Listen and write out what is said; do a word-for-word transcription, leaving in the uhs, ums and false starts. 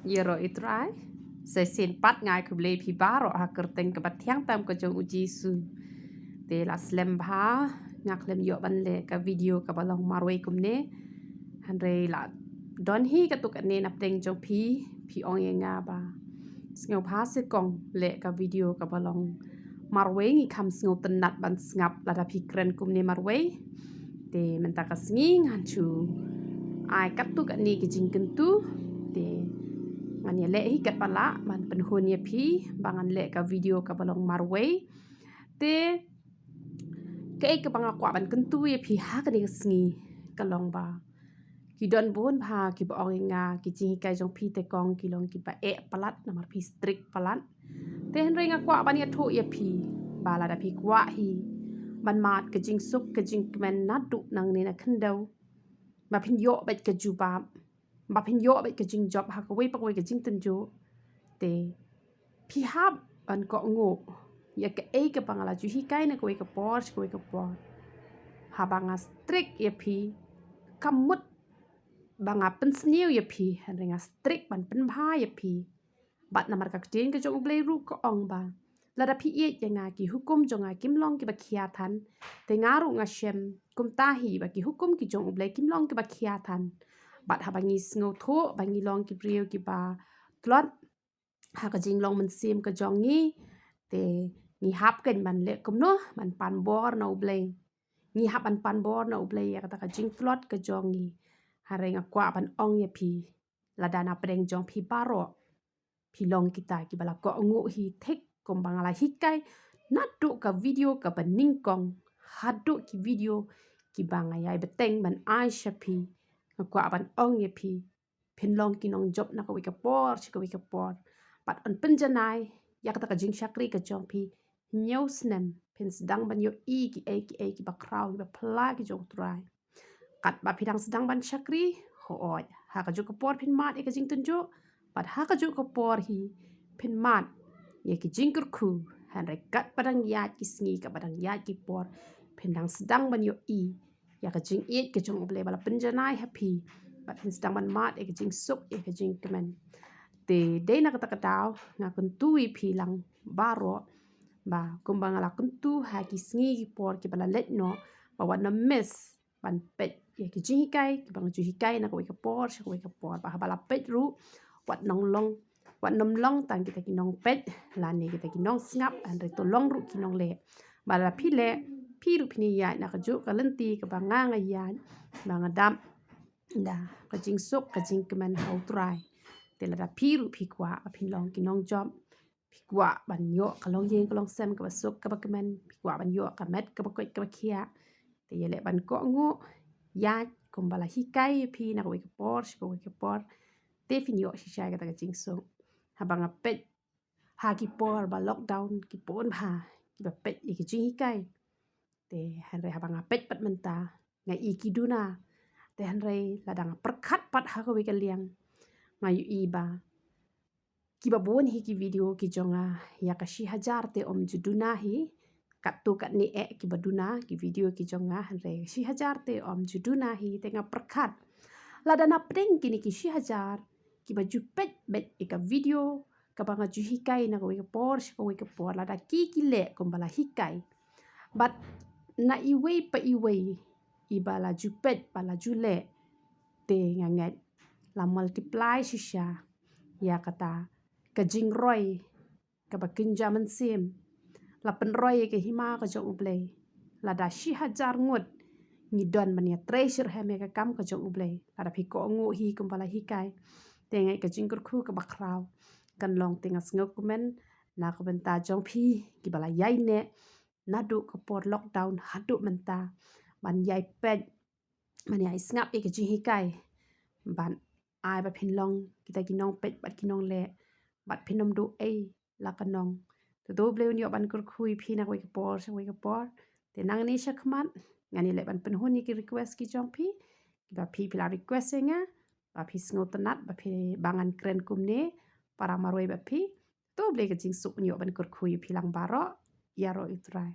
Ïaroh ïa u Trai. Sa shisien pat nga ai khublei phi baroh ha ka kyrteng kaba thiang tam ka jong u Jisu. Te la slem bha nga khlem ïoh ban leh ka video kaba long marwei kumne. Hynrei la don hi katto katne na pdeng jong phi, phi ong ïa nga ba sngewbha se kong leh ka video kaba long marwei, ngi kham sngewtynnat ban sngap lada phi kren kumne marwei. Te mynta ka sngi ngan shu ai katto katne ki jingkyntu. Te ngan ïaleh hi katba lah ban pynhun ïa phi ba ngan leh ka video kaba long marwei. Te kaei kaba nga kwah ban kyntu ïa phi ha kane ka sngi ka long ba ki don bun bha kiba ong ïa nga ki jinghikai jong phi te kong ki long kiba eh palat namar phi strict palat. Te hynrei nga kwah ban ïathuh ïa phi ba lada phi kwah hi ban mad ka jingsuk ka jingkmen naduh nangne na khyndew, ba phin ïoh beit ka jubab, ba phin ïoh beit ka jingjop ha kawei pa kawei ka jingtynjuh. Te phi hap ban kohnguh ïa kaei kaba nga la ju hikai na kawei ka por sha kawei ka por. Haba nga strict ïa phi, kam mut ba nga pynsniew ïa phi, hynrei nga strict ban pynbha ïa phi. Bad namar ka ktien ka jong U Blei ruh ka ong ba lada phi ïeit ïa nga, ki hukum jong nga kim long kiba khia than. Te nga ruh nga shem kumta hi ba ki hukum ki jong U Blei kim long kiba khia than. Bad haba ngi sngewthuh ba ngi long ki briew kiba tlot ha ka jinglong mynsiem ka jong ngi, te ngi hap kein ban leh kumno, ban pan bor na U Blei. Ngi hap ban pan bor na U Blei ïa kata ka jingtlot ka jong ngi. Hynrei nga kwah ban ong ïa phi, lada na pdeng jong phi baroh phi long kita kiba la kohnguh hi thik kumba nga la hikai naduh ka video kaba nyngkong haduh ki video kiba nga ïai bteng ban ai sha phi, nga kwah ban ong ïa phi, phin long ki nongjop na kawei ka por sha kawei ka por. Bad yn pynjanai ïa kata ka jingshakri ka jong phi hynñiew snem, phin sdang ban ïohi kiei kiei kiba khraw kiba phylla ki jong U Trai. Katba phi dang sdang ban shakri, hooid, ha kajuh ka por phin mad ïa ka jingtynjuh, bad ha kajuh ka por hi phin mad ïa ki jingkyrkhu. Hynrei katba dang ïaid ki sngi, katba dang ïaid ki por, phin dang sdang ban ïohi ïa ka jingïeit ka jong U Blei ba la pynjanai ha phi, bad phin sdang ban mad ïa ka jingsuk ïa ka jingkmen. Te dei na kata ka daw nga kyntu ïa phi lang baroh ba kumba nga la kyntu ha ki sngi ki por kiba la leit noh, ba wat nym miss ban peit ïa ki jinghikai kiba nga ju hikai na kawei ka por sha kawei ka por, ba haba la peit ruh wat nang long, wat nym long tang kita ki nongpeit lane kita ki nongsngap, hynrei to long ruh ki nongleh. Ba lada phi leh, phi ruh phin ïaid na kajuh ka lynti kaba nga nga ïaid, ba nga dap da ka jingsuk ka jingkmen ha U Trai. Te lada phi ruh phi kwah ba phin long ki nongjop, phi kwah ban ïoh ka longïing ka longsem kaba suk kaba kmen, phi kwah ban ïoh ka met kaba koit kaba khiah, te ïaleh ban kohnguh, ïaid kumba la hikai ïa phi na kawei ka por sha kawei ka por, te phin ïoh shisha kata ka jingsuk. Haba nga peit ha ki por ba lockdown, ki bun bha kiba peit ïa ki jinghikai. Te hynrei haba nga peit pat mynta, nga i ki duna. Te hynrei lada nga pyrkhat pat ha kawei ka liang, nga ïohi ba kiba bun hi ki video ki jong nga, ïa ka shi hajar te ym ju duna hi. Katto katne eh kiba duna ki video ki jong nga, hynrei shi hajar te ym ju duna hi. Te nga pyrkhat, lada na pdeng kine ki shi hajar kiba ju peit beit ïa ka video kaba nga ju hikai na kawei ka por sha kawei ka por, lada ki ki leh kumba la hikai, bad na iwei pa iwei iba la ju peit ba la ju leh, te nga ngeit la multiply shisha ïa kata ka jingroi kaba kynja mynsiem. La pynroi ïa ka hima ka jong U Blei. Lada shi hajar ngut ngi don ban ïatrei shitrhem ïa ka kam ka jong U Blei, lada phi kohnguh hi kumba la hikai, te nga ngeit ka jingkyrkhu kaba khraw kan long. Te nga sngewkmen na ka bynta jong phi kiba la ïaineh naduh ka por lockdown haduh mynta, ban ïai peit, ban ïai sngap ïa ka jinghikai, ban ai ba phin long kita ki nongpeit bad ki nongleh, bad phin ym duh ei la ka nong. Te to U Blei un ïoh ban kyrkhu ïa phi na kawei ka por sha kawei ka por. Te nangne shakhmat ngan ïaleh ban pynhun ïa ki request ki jong phi, kiba phi phi la request ïa nga ba phi sngewtynnat ba phi, ba ngan kren kumne para marwei bad phi. To U Blei ka jingsuk un ïoh ban kyrkhu ïa phi lang baroh. Ïaroh ïa U Trai.